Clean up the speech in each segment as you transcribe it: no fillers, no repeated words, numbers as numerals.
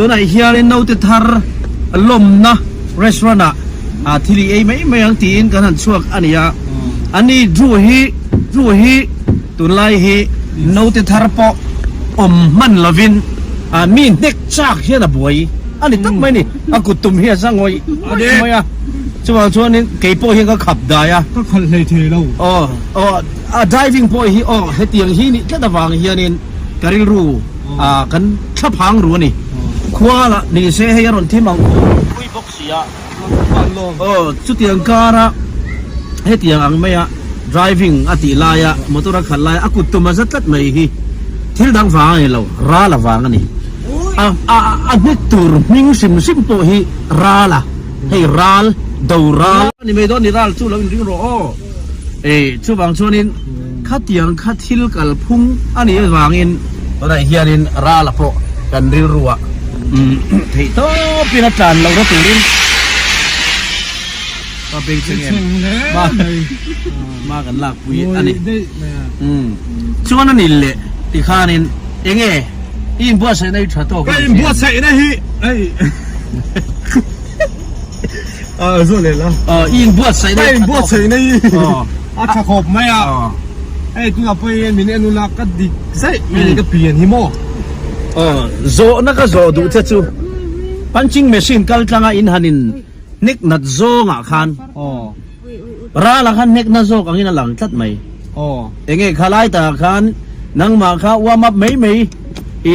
Tunah hianin naute thar lawmna restaurant ah ah thil i ei mai mai ang tiin kan han chhuak a ni a. Ani Drew hi Drew hi tunlai hi naute thar pawh awm hman lovin ah mi hnek chak hian a buai a ni tak mai a ni. A kut tum hi a za ngawih ngawih mai a. Chuvang chuanin kei pawh hian ka khap dai a. Ka khalh hlei thei lo. Aw aw a driving pawh hi aw hetiang hi nih tlat avang hianin ka rilru ah kan thla phang ru a ni. Khua lah ni se hei a rawn thim ang phui bawk si a. Aw chutiang kara hetiang ang maia driving a tih laia motor a khalh laia a kut tum a za tlat mai hi thil dang vang a ni lo, ral avang a ni. A a a hnek tur hming hrim hrim pawh hi ral a. Hei ral, do ral. A ni mai dawn ni ral chu lo inring rawh aw. E chuvang chuanin khatiang kha thil kalphung a nih avangin tunah hianin rala pawh kan rilruah theih tawpin a tlan lohna turin ka bengchheng em hma kan lakpui a ni. Chuan a ni leh tikhanin enge i inbuatsaihna hi tha tawk Ka inbuatsaihna hi hei a zo leh la. I inbuatsaihna hi inbuatsaihna hi a tha khawp mai a. Hei tunah pawh hian min en ula ka dik zaih mai ni ka pian hi maw. Zawhna ka zawh duh che chu punching machine kal tlanga in han in hnek nat zawngah khan Rala khan hnek na zawk angin a lang tlat mai. Enge khalai takah khan nangmah kha warm up mai mai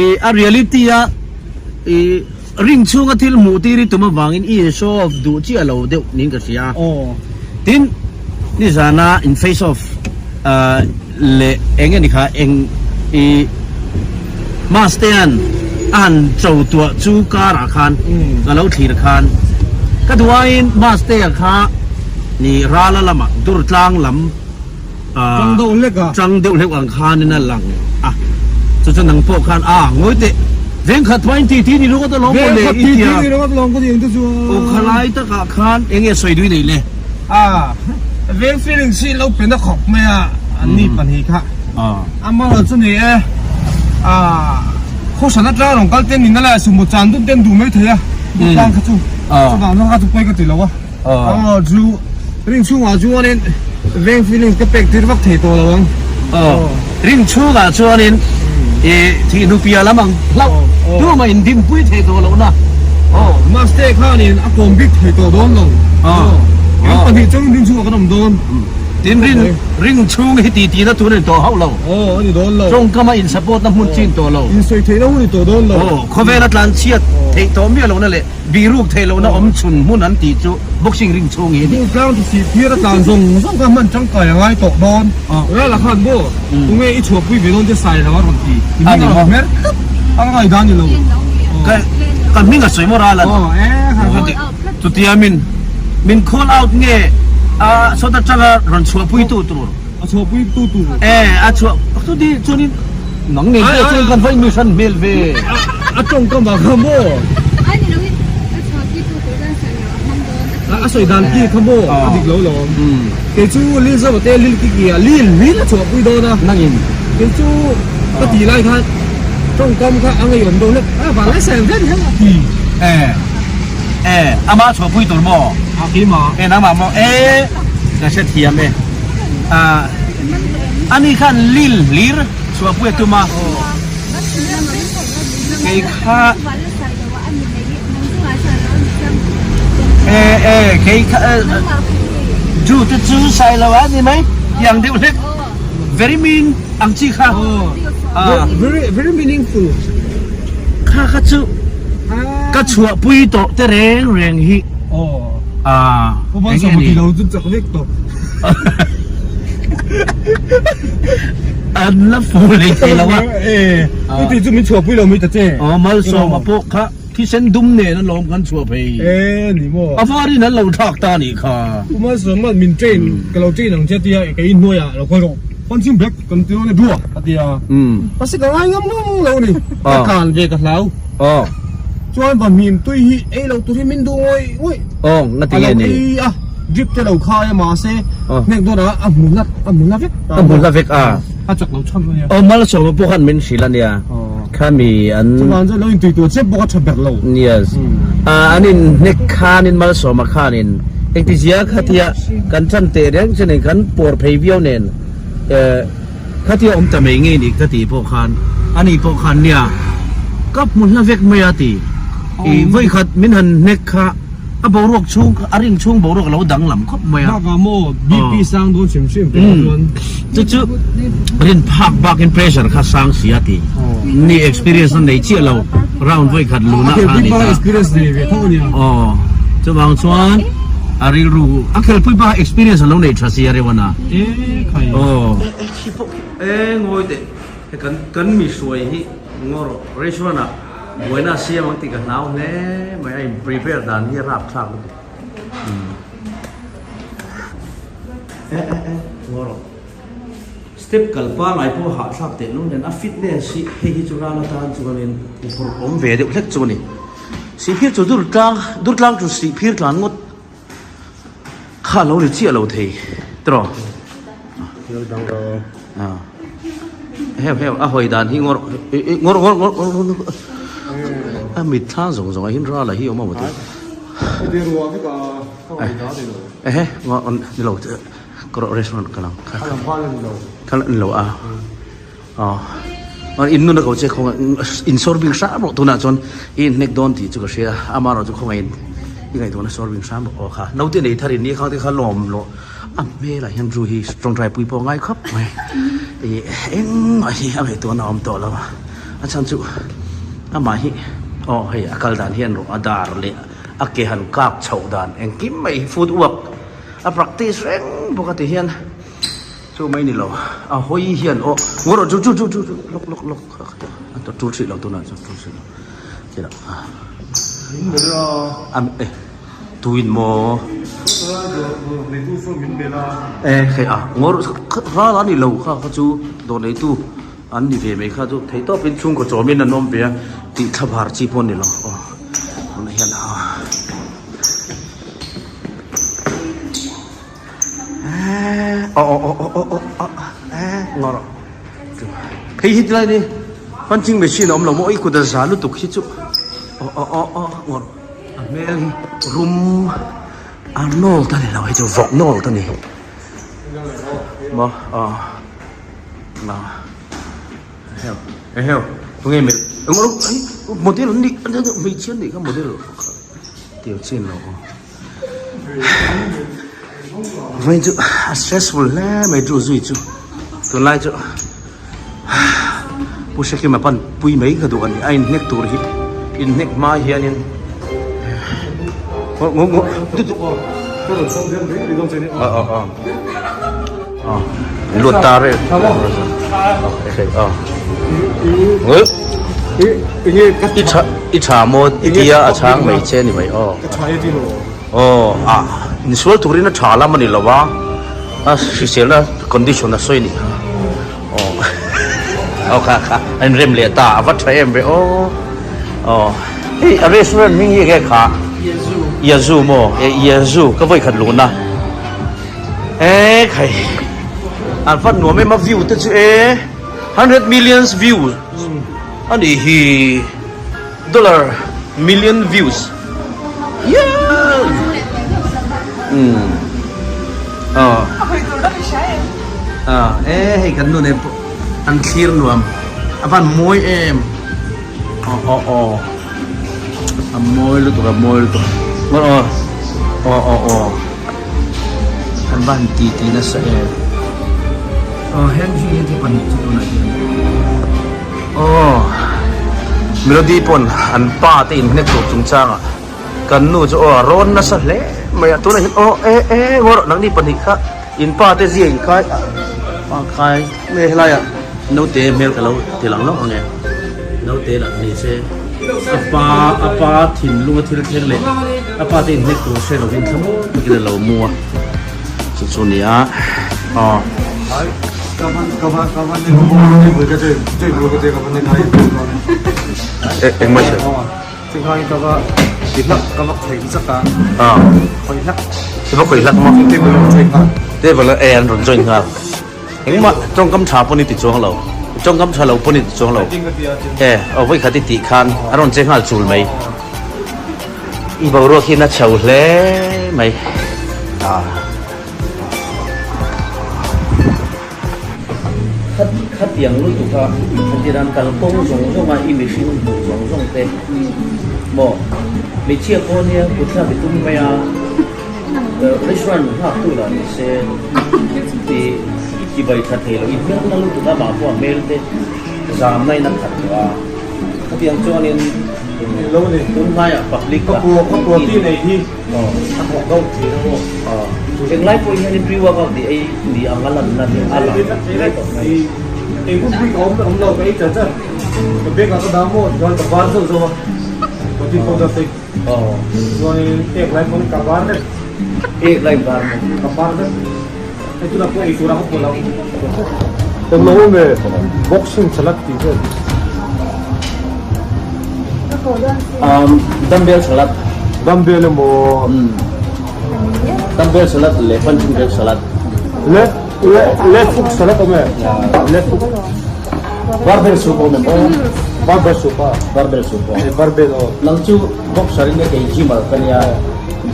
i a reality a i Ring chhunga thil hmuh tir i tum avangin i in show off duh chiah lo deuh niin ka hria. Tin, nizana in face off leh eng nge ni kha eng i Mastean a han cho tuah chu karah khan ka lo thlir khan ka duh aiin Mastea kha ni Rala lamah Durtlang lam Tang deuh hlek a. Tang deuh hlek ang khanin a lang a. Chu chu nang pawh khan a ngawi teh. Vengkhat pawhin ti ti ni ringawt alawm maw le i tia. Vengkhat ti ti ni ringawt alawm ka ti ang te chu a. Aw khalai takah khan eng nge sawi dui nei le? A veng feeling si lo pe na khawp mai a an ni pahnih kha. Amaherawh chu ni e a khawhran atanga rawn kal ten in a la sumo chan dun ten duh mai thei a. Tlang kha chu chuvang chuan kha chu pawi ka ti lo a. Aw chu ring chhungah chuanin veng feelings ka pek tir vak thei tawh lo ang. Aw ring chhungah chuanin i thih hnupia lam ang hlauh tumah in dimpui thei tawh lohna. Aw Maste khanin a kawm bik thei tawh dawn lo. Aw kan pahnih chuan ring chhungah kan awm dawn. Tin ring ring chhung hi titi na tur a ni tawh hauh lo. Aw a ni dawn lo. Tawngkama in support na hmun chin tawh lo. Insawi theihna hun a ni tawh dawn lo. Aw khawvela tlanchhiat theih tawh miah lohna leh Bihruk theih lohna awm chhun hmun an tih chu boxing ring chhung hi a ni. Hnu tlang chu sih phir a tlan zawng zawng kha hman tangkai a ngai tawh dawn. Rala khan maw tunge i chhuahpui ve dawn che sai lo a rawn ti. I hming a rawn hmer tlat a ka ngaihdan ni lo. Ka ka hming a sawi maw Ralan? Aw e kha kha. Chutia min min call out nge a sawt atanga rawn chhuahpui tu tur. A chhuahpui tu tur. E a chhuah chuti chuanin nang nei pawh chuan kan va in hran hmel ve. A tawngkam ah kha maw. Ai ni loin a chhuahpui tu tur chuan sawi loh a hmang dawn. A sawi dan ki kha maw a dik lo lawm. Kei chu Lil Zova te Lil Kiki ah Lil Lil a chhuahpui dawn a. Nangin. Kei chu ka tih lai khan tawngkam kha a ngeiawm dawn hlek a van lai sawi ang vel hian a ti. E e amah chhuahpui tur maw? A keimah. E nangmah maw? E ka hrethiam e. Ah ani khan Lil hlir chhuahpui a tum a. Kei kha E e kei kha Ju te chu sai lo a ni mai tiang deuh hlek very mean ang chi kha very very meaningful kha kha chu ka chhuah pui tawh te reng reng hi a eng nge ni lo chu chak vek tawh an la fu lei thei lo a e chuti chu min chhuah pui lo mai ta che aw malsawma pawh kha thisen dum nen a lawm kan chhuah phei e ni maw a varin an lo thlak ta nih kha u malsawma min train ka lo train ang che tia ka inhnuai ah lo kal rawh punching bag kan ti dawn e dua a ti a mahse ka ngai ngam ngam lo ni ka tlan ve ka hlau chuan va hmim tui hi ei lo tur hi min duh ngawih ngawih aw nga ti nge ni a lo ei a drip te lo khai a mahse hnek dawn ah a hmu hlat a hmu hla vek a hmu hla vek a a chak lo chhan ania aw malsawma pawh khan min hrilh ania. Khami an. Chuvang chuan lo intui tur chiah bawk a tha ber lo. Yes. An in hnek khanin Malsawma khanin engtizia khatia kan chan teh reng che nen kan pawr phei viau nen khatia awm ta mai ngei ni ka tih pawh khan ani pawh khan nia ka hmu hla vek mai a ti. I vawikhat min han hnek kha a boruak chhung a ring chhung boruak a lo danglam khawp mai a. Bakah maw BP sang dawn hrim hrim tih ah chuan. Chu chu rin phak bakin pressure kha sang si a ti. Ni experience a nei chiah lo round vawi khat luna kha a ni ta. Experience nei ve tho a nia. Aw chuvang chuan a rilru a khelpui bak experience a lo nei tha si a reuh a na. E khai. Aw. Khi pawh khi e ngawi teh he kan kan mi hruai hi ngaw rawh restaurant ah Buaina a siam ang tih ka hlau hle mai a in prepare dan hi a rapthlak lutuk. E e e ngaw rawh. Step kal pangai pawh hahthlak teh lul nen a fitness hi hei hi chu ral atan chuanin huphurh awm ve deuh hlek chu a ni. Sihphir chu dur tlang dur tlang chu sihphir tlan ngawt kha a lo ni chiah lo thei tiraw. Heu heu a hawi dan hi ngawr ngawr ngawr ngawr ngawr a mit thla zawng zawng ah hian rala hi awm a maw ti ehe ngawr ni lo ka rawh restaurant ka lang kha kha ni lo a aw in nun a ko che khawnga in sawr bing hram rawh tunah chuan i inhnek dawn tih chu ka hria amaherawhchu khawnga in i ngaihtuahna sawr bing hram rawh aw kha naute nei thar in ni khang te kha lawm lawh. A hmelah hian Drew hi tawngtai pui pawh a ngai khawp mai ih engmah hi a ngaihtuahna a awm tawh lo a a chhan chu amah hi aw hei a kal dan hian rawh a dar leh a ke han kak chhoh dan engkim mai hi footwork a practice reng bawk a ti hian chu mai ni lo a hawi hian aw ngaw rawh chu chu chu chu lawk lawk lawk a tul hrih lo tunah chuan tul hrih lo thil ah a. Tuin maw? E hei a ngawr ral a ni lo kha kha chu dawr neitu an ni ve mai kha chu thei tawpin chhungkaw chawmin an awm ve a tih thla var chi pawh a ni lo aw tunah hian a aw aw aw aw aw aw e ngawr hei hi tilai ni punching machine a awm lo maw i kut a za lutuk hi chu aw aw aw aw ngawr. A hmel hi rum Arnold a ni lo hei chu Vawknold a ni maw aw eheu eheu tunge hmel englo hei model an nih hmeichhia an nih kha model tir chin lo aw vawiin chu a stressful hle mai chu zui chu tunlai chu. Pu Hrekima pan pui mai ka duh a ni a inhnek tur hi inhnek hma hianin lut ta reng i tha i tha maw i tia a chhang mai che ni mai aw aw a insual turin a tha lam a ni lo a. A hriselna condition a sawi a nih kha aw aw kha kha a inrem leh ta a va tha em ve aw aw hei a restaurant hming hi enge kha Yazoo maw e Yazoo ka vawi khat luhna e khai an va nuam em a view te chu e hundred millions view a nih hi dollar million views. E hei kan nu nen pawh an thlir nuam a van mawi em aw aw aw a mawi lutuk a mawi lutuk aw aw aw aw an van ti ti nasa em aw Henry hi te pahnih chu tunah hian Aw, Melody pawn an pa te inhnek tur chungchangah kan nu chu aw a rawn nasa hle mai a, tunah hian aw e e ngaw rawh nangni pahnih kha in pa te zia in kai pa kai nge helaiah naute hmel ka lo ti lang lawk ang e, naute lah ni se a pa a pa thinlunga thil thleng leh a pa te inhnek tur hre lovin thlamuan takin a lo mu a. Chu chu nia aw. Engmah i I va khawih hlak maw? Table e an rawn join nghal. Engmah tawngkam tha pawh ni ti chuang lo. Tawngkam tha lo pawn i ti chuang lo. E, aw vawikhat i tih khan a rawn che nghal chul mai. I boruak hi na chho hle mai. Ah. Khat khatiang lutuk a khatiran kalkawng zawng zawng a i mihring hmuh zawng zawng te maw hmeichhia pawh nia kutthlak i tum mai a restaurant nghak tu lah ni se i i ti bai tha thei lo i hmel na lutuk a mah pawh a hmel te zam na in a khat tawh a khatiang chuanin tun hnaiah public ah Englai pawh hian pre workout tih ei ni ang a lanna hi a lang mai tawh mai. Eng hun bik a awm awm lo ka ei char char. Ka bag ah ka dah maw chuan ka bar zauh zauh a. Protein powder te. Chuanin ek lai pawn ka bar vek. Ek lai bar maw? Ka bar vek. Hei tunah pawh ei tur a ka pawlh ang. Ka lo awm e, boxing salad tih vel. Dumbbell salad. Dumbbell emaw. Dumbbell salad leh punching bag salad. Left left hook salad awm e. Left hook. Barbell soup awm em aw. Barbell soup a. Barbell soup aw. Barbell aw. Nang chu boxer in kei gymmer ka nia.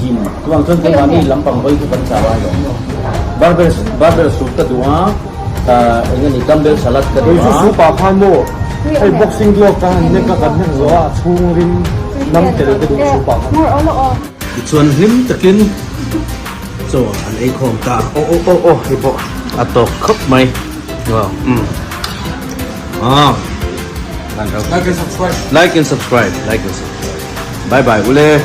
Gym. Chuvang chuan keimahni lampang hawi chu kan chau a lawm. Barbell barbell soup ka duh a, eng nge ni dumbbell salad ka duh a. Kei chu soup ah khan maw hei boxing glove ka han hnek a kan hnek zawh a chhung rim nam tel ka duh soup ah khan. Tichuan hlim takin chaw an ei khawm ta. Aw aw aw aw hei pawh a tawk khawp mai. Wow umm ah. Like and subscribe. Like and subscribe. Like and subscribe. Bye bye ule.